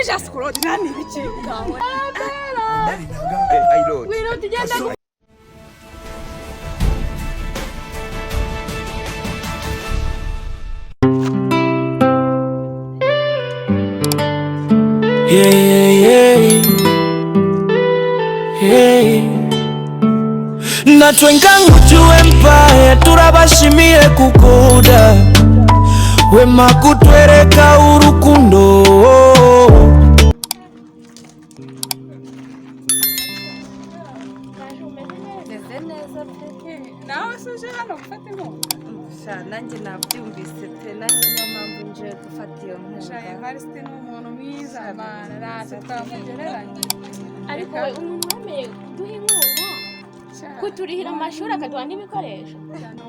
Just kurodi nani biki. Ngwino tugenda. Yeah, yeah, yeah. Natwe nka Nguju Empire turabashimiye kukuda wema kutwereka urukundo. Meze neza pe. Nawe se uje hano gufata inkunga? Sha, nanjye nabyumvise pe, nanjye niyo mpamvu nje gufata iyo Sha, nkunga. Evariste ni umuntu mwiza mana, ntacyo twamugereranya. Ariko we, umuntu wemeye kuduha inkunga, Sha, kuturihira amashuri, akaduha n'ibikoresho. ni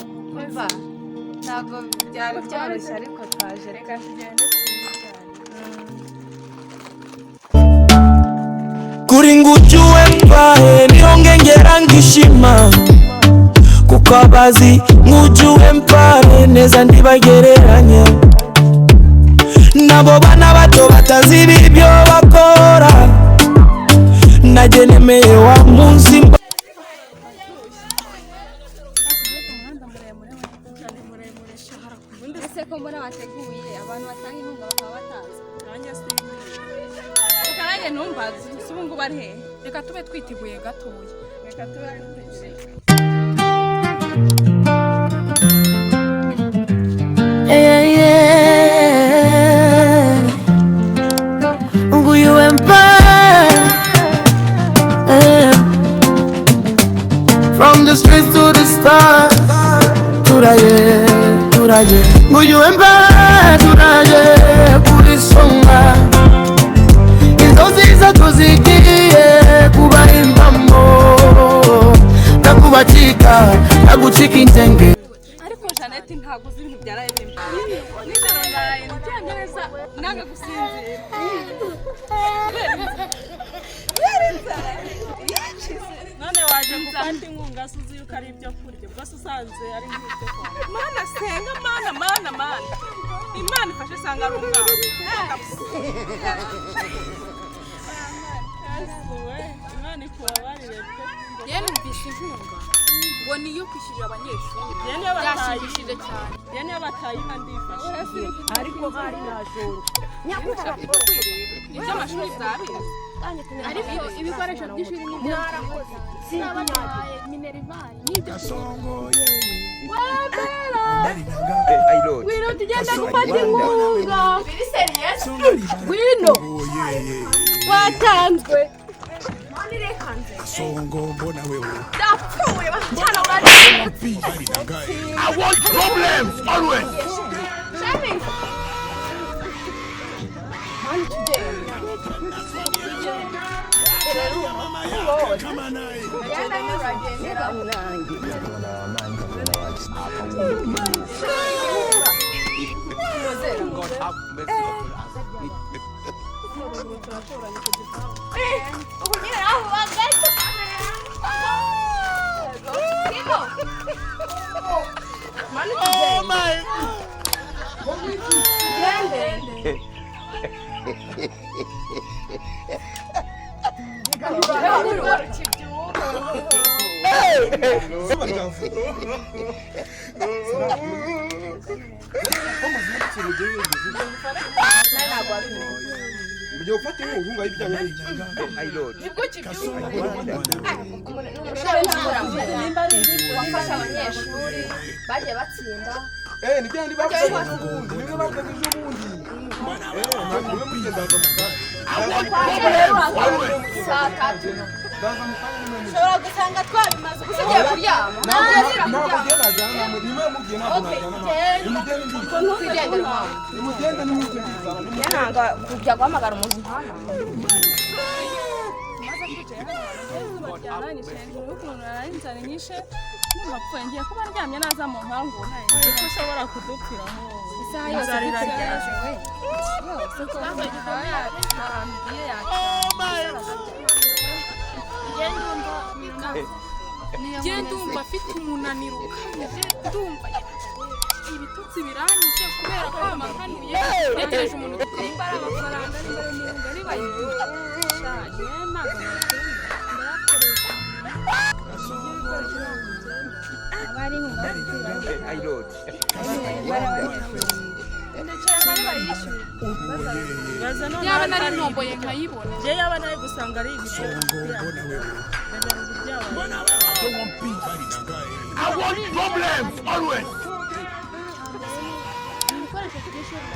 umukozi. Umva, ntabwo byari byoroshye ariko twaje. Reka tugende turebe cyane. Kuri Nguju Empire niho ngengera ngishima kuko abazi Nguju Empire neza ntibagereranya nabo bana bato batazi ibyo bakora najye nemeye wa munsi. Umuhanda muremure we, cyane muremure shahara ku bundi. Ese ko mbona bateguye abantu batanga inkunga bakaba batazi? Nanjye sinzi. Reka nanjye ntumbaze, si ubu ngubu ari hehe? Reka tube twiteguye gatoya. Reka tube twiteguye. Yeah, yeah. Nguyu Empire. Yeah. From the streets to the stars, turaye, turaye. Nguyu Empire, turaye kuri songa. Inzozi zacu zigiye kuba impamo. Nakubacika, nagucika intenge. Ariko Jeannette, ntabwo uzi ibintu byaraye bimba nijoro. Naraye ndyamye neza nanga gusinzira kubera inzara yikize. None waje gufata inkunga se uzi yuko ari ibyo kurya? Ubwo se usanze ari nk'ibyo kurya? Mana, senga, mana, mana, mana, Imana ifashe sanga ari umwana. Yesu we, Imana ikubabarire pe. Yewe, numvise inkunga ngo ni iyo kwishyurira abanyeshuri. Yewe niyo batayi Byashimishije cyane. Yewe niyo batayiha ndifashe. Ariko hari nashonje. Iby'amashuri byabize. Ariko ibikoresho by'ishuri ni byo baduhaye, minerval n'ibyo. Ngwino tugenda gufata inkunga. Ngwino, watanzwe. Songo mbona wewe. Ndapfuye cyane, urareba. I want problems always. Shami. Kama naye. God have mercy upon us. Ubu nyine naho gato. Kiko. Oh my. Tugende. Mugiye gufata inkunga y'ibijyanye n'iki? Nibwo kibyumva. Wafasha abanyeshuri bagiye batsinda. Eh, ni byandi bavuze ejo bundi, nibyo bavuze ejo bundi. Eh, ntabwo mube mugenda ndaza mu kanya. Saa 3. Ndaza mu kanya nimwe mugiye. Ushobora gusanga twabimaze Gusa ugiye kuryama. Ntabwo ngiye najyana namwe, nimwe mugiye ntabwo najyana namwe. Nimugende ndiza. Twigendere mama. Nimugende nimwite ndizana. Nanga kujya guhamagara umuntu nkana. Byaranyishe hejuru y'ukuntu naraye inzara inyishe, numva pfuye, ngiye kuba ndyamye naza mu nkangu kuko ushobora kudupfira wowe. Isaha yose Inzara iraryana. dutegereje we yose ko Ikibazo gikomeye, ahantu ugiye yakira. Njye ndumva afite umunaniro ukabije, ndumva ibitutsi biranyishe kubera ko amakanuye ntegereje umuntu. Nimba ari amafaranga, nimba ari inkunga, nibayiguhe sha, njyewe ntabwo nabyemera, ndayakoresha ibikoresho, ntabwo mbyemera. Aba ari inkunga yo. I Lord. Ndakeka nibayishyure. Yaba nari ntomboye nkayibona. Njye yaba nari gusanga ari ibiryo. Mbona wewe. Mbona I don't want peace. I want problems always. Ibikoresho by'ishuri.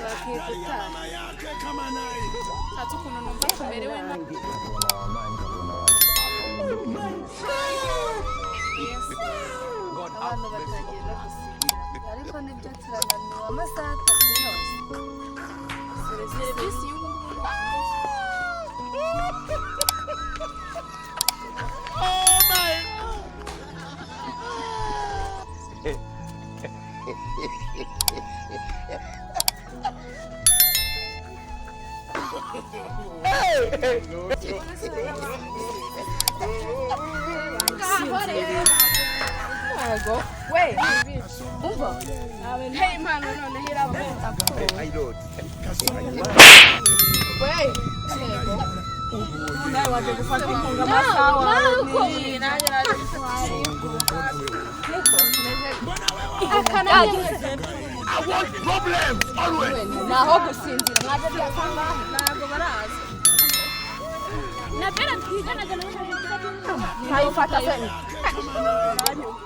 Bakwiye gutanga. Mama yake kama naye. Ntazi ukuntu numva tumerewe nabi. God have Abantu mercy batangiye upon no us. gusinzira, ariko nibyo, turananiwe amasaha 3 yose. Serivisi y'ubu ngubu. Oh my. Yego we, umva, hey impano noneho iraba. I Lord. We nawe waje gufata inkunga amasaha wawe, nanjye naje gufata. I want problems always. Naho gusinzira mwaje byasanga ntabwo baraza. Na Bera twiganaga nawe yaje gufata inkunga. Ntayifata se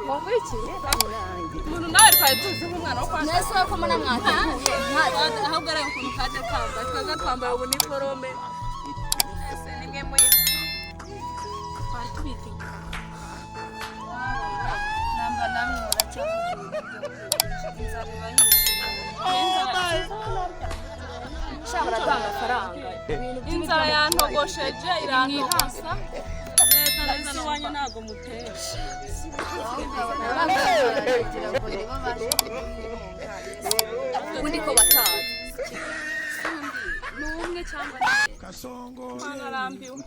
ngo iki? Umuntu nawe twari tuzi nk'umwana wo kwa Mwese ko mbona mwateguye? Ahubwo ari ukuntu kaje kambaye, twebwe twambaye ubuniforome. Ese nimwe muri Twari tubiteguye. Namba namwe muracyavuga ibyo, inzara iba yishe. Oh my. Sha, baratanga amafaranga. Inzara yantogosheje, irantogosa neza neza, n'iwanyu ntabwo mutera. Baragira ngo nibo baje kuduha inkunga. Ubundi ko batazi Ni umwe cyangwa ni Kasongo. Arambiwe.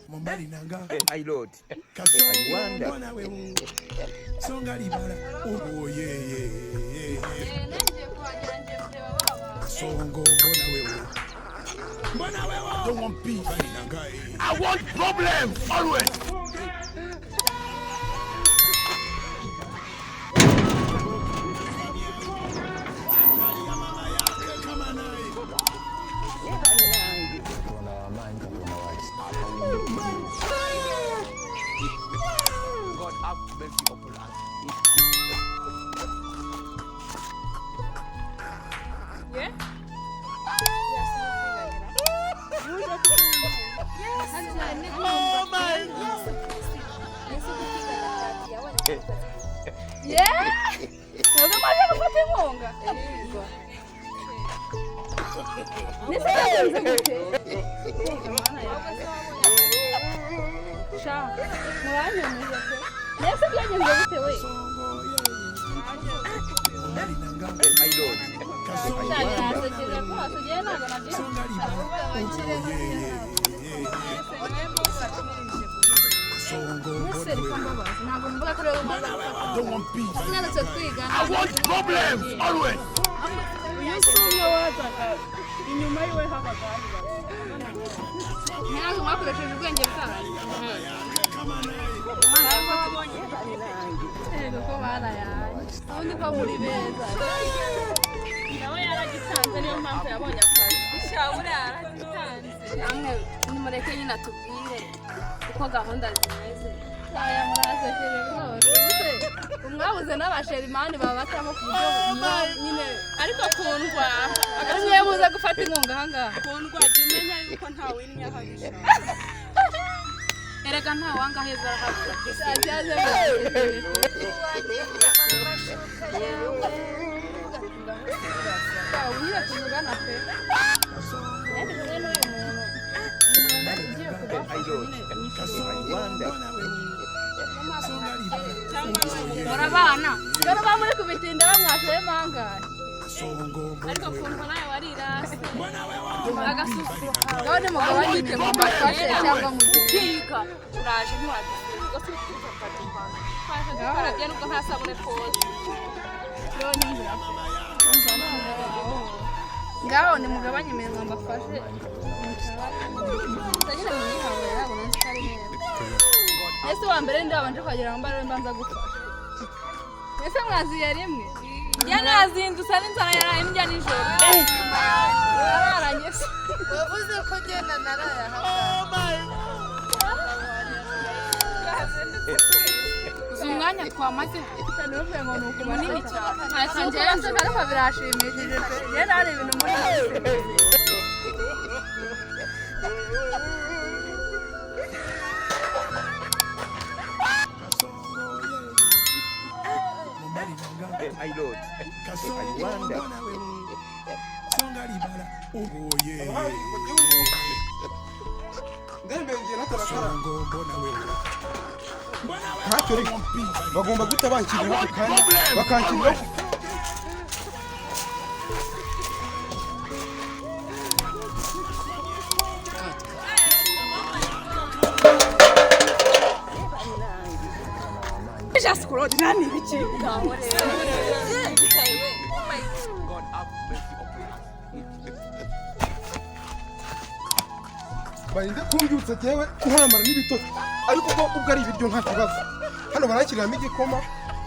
Mombali nanga. I Lord. Kasongo. Wanda. Mbona wewe. Songa libala. Oh yeah yeah yeah. Nanjye kuhagera ngiye kureba baba. Kasongo mbona wewe. Mbona wewe. I don't want peace. I want problems always. Mama yake kama naye. God have mercy upon us. Ye. Oh my. Mwebwe mwaje gufata inkunga ndetse byagenze gute? Sha, muranyemeza pe. Ndetse byagenze gute we? Kasongo yeah. Mombali nanga. I Lord. Kasongo. Sha, birasekeje rwose, njyewe ntabwo nabyumva. Songa libala. Oh yeah yeah yeah. Kasongo mbona wewe. Ntabwo mvuga ko rero mwaza gufata. I don't want peace. Mwana twe twigana. I want problems always. Uyu si umwe wazaga inyuma yiwe habaga hari babiri. Ntabwo mwakoresheje ubwenge bwanyu. Yego ko bana yanjye, ubundi ko muri beza. Nawe yaragitanze, niyo mpamvu yabonye akazi. Shabura yaragitanze. Namwe nimureke nyine atubwire uko gahunda zimeze. Aya murasekeje rwose. Ubuse umwabuze n'abasherimani baba batamo ku buryo nyine Ariko kundwa ari mwe muze gufata inkunga ahangaha. Kundwa, jya umenya yuko ntawe innya habishaka. Erega nta wanga heza arahabura. Cyaje murasekeje. Amashuka yawe. Ubu nyine tuvugana pe. Ndi kumwe n'uyu muntu ugiye kubafasha nyine. Kasongo Wanda. mbona wewe. Songa libala. Cyangwa ni umugore. Murabana rero ba muri kubitinda bamwashoye mangahe? Ariko kumva nawe warirase. Agasuzuguro kawe. Ngaho nimugabanye mubafashe cyangwa mugire. Kwiga uraje ntiwadusiga ubwo si ukwifata twaje dukarabye nubwo nta sabune twoza. Ngaho nimugabanye iminwa mbafashe. Mutagire mu yihawe ntabwo nzi ko ari neza. Ese wa mbere ndi wabanje kuhagera ngo mbare mbanza gufasha. Ese mwaziye rimwe? Njye nazindutse n'inzara yaraye ndya nijoro. Wararanye se? Wavuze ko ngenda naraye ahangaha. Uzi umwanya twamaze munini cyane. Njyewe nseka ariko birashimishije pe. Njyewe hari ibintu muri My lord, I wonder. Ndembe ngiye natarakara ntacyo ariko bagomba guhita banshyiriraho ako kanya bakanshyiriraho. Just kurodi nani ibiki? God have mercy upon us. Barinde kumbyutsa jyewe ntaramara n'ibitotsi, ariko ko ubwo ari ibiryo nta kibazo. Hano baranshyiriramo igikoma,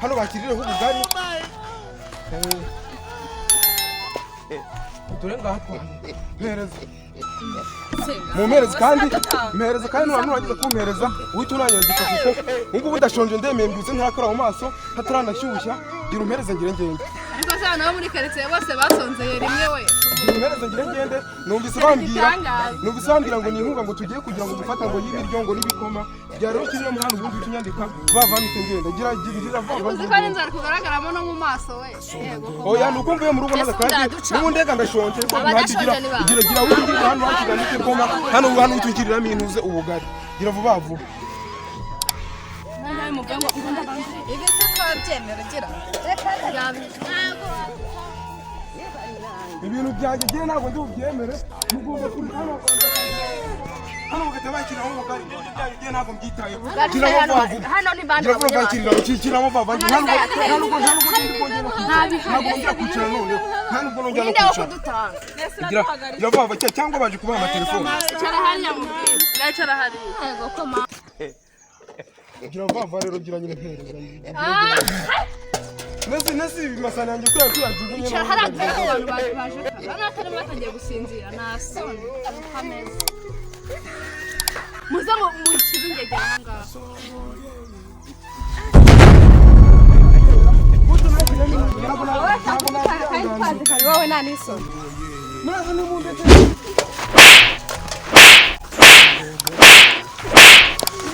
hano bakiriraho ubugari. Dore ngaha mpereza mumpereze kandi mpereza kandi nurangiza kumpereza uhita unanyandika, kuko ubungubu ndashonje, ndemeye, mbyutse ntarakora mu maso, hataranashyushya. Gira umpereze ngire ngende. Ariko se abantu bo muri karitsiye bose basonzeye rimwe we? Gira umpereze ngire ngende. Numvise bambwira ngo ni inkunga ngo tugiye kugira ngo gufata ngo y'ibiryo ngo n'ibikoma bya rero kirimo hano, ubundi uhita unyandika vava mpite ngenda. Gira gira gira Ariko vava. uzi ko ari inzara kugaragaramo no mu maso we? Yego ko. Oya, ni uko mvuye mu rugo naza kandi n'ubundi reka ndashonje, ariko ntacyo. Gira gira gira uhita ungirira hano hakigana n'igikoma, hano hano uhita ungiriramo intuze ubugari. Gira vuba vuba. Ibi se twabyemera ugira? Ibintu byanjye ngiye ntabwo ndi bubyemere. Mugomba kuri hano hano bagahita bakiramo ubugari. Ibyo byanjye ngiye ntabwo mbyitayeho. Kiramo vuba vuba. Hano ni bande? Gira vuba bakirira, kiramo vuba vuba. Nta nubwo ndi kongera, ntabwo nongera kwicara noneho, nta nubwo nongera no Ninde wo kwicara. kudutanga? Gira gira vuba vuba cyangwa baje kubaha amatelefone. Icara hariya mubwire. Icara hariya. Yego ko ma. Gira vuba vuba rero, gira nyine mpereza. Nese ibi masana yanjye kubera ko yajugunye. Icara hariya dore ko abantu baje baje kare. Bano batarimo batangiye gusinzira nta soni uko ameze. Muze mukize ingegera aha ngaha. Kandi twazi kare wowe nta n'isoni. Muraza nimundeke.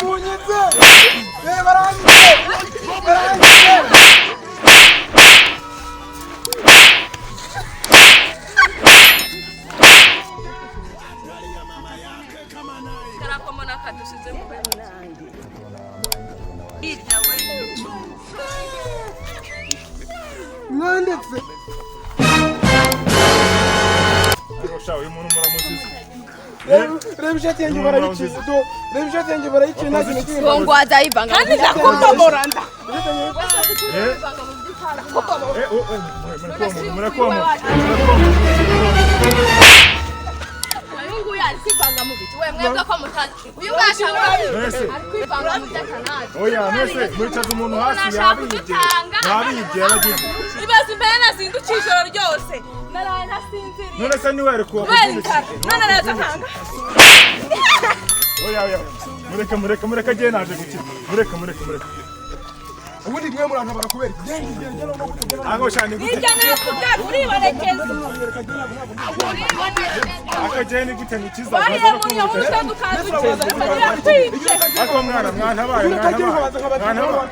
Munyitse! Baranyitse! Baranyitse! Karakoma n'akadusize mu hirya we. Mwandetse! Ariko sha, uyu muntu muramuziza. Reba ishati yanjye barayiciye. Do, reba ishati yanjye barayiciye, nta kintu kimwe. Ngo wazayivanga. Kandi ndakudomora nda. Murakomo. Uyu nguyu ari kwivanga mu biki we? Mwebwe ko mutazi uyu mwashaka Mwese. ari kwivanga mu by'akanadi. Oya, mwese mwicaza umuntu hasi. Umuntu ashaka Yabibye. kudutanga. Yabibye, yaragize. Ibaze imbere nazindukiye ijoro ryose. Naraye ntasinziriye. None se niwe ariko Kubera inzara. None araza nkanga. Oya, oya, mureke, mureke, mureke, agiye naje gukina. Mureke, mureke, mureke. Ubundi mwe murantabara kubera iki? Genda, genda, genda, genda. Aho sha, ni gute? Hirya nakubwira uribonekeza. Akagiye ni gute nikiza? Bariya mu nyamuta dukadukiza. Akagira kwice. Ariko mwana, mwantabaye, mwantabaye, mwantabaye.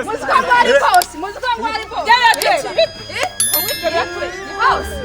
Muzi ko ngo ari bose, muzi ko ngo ari bose. Byaraje. Ni hose.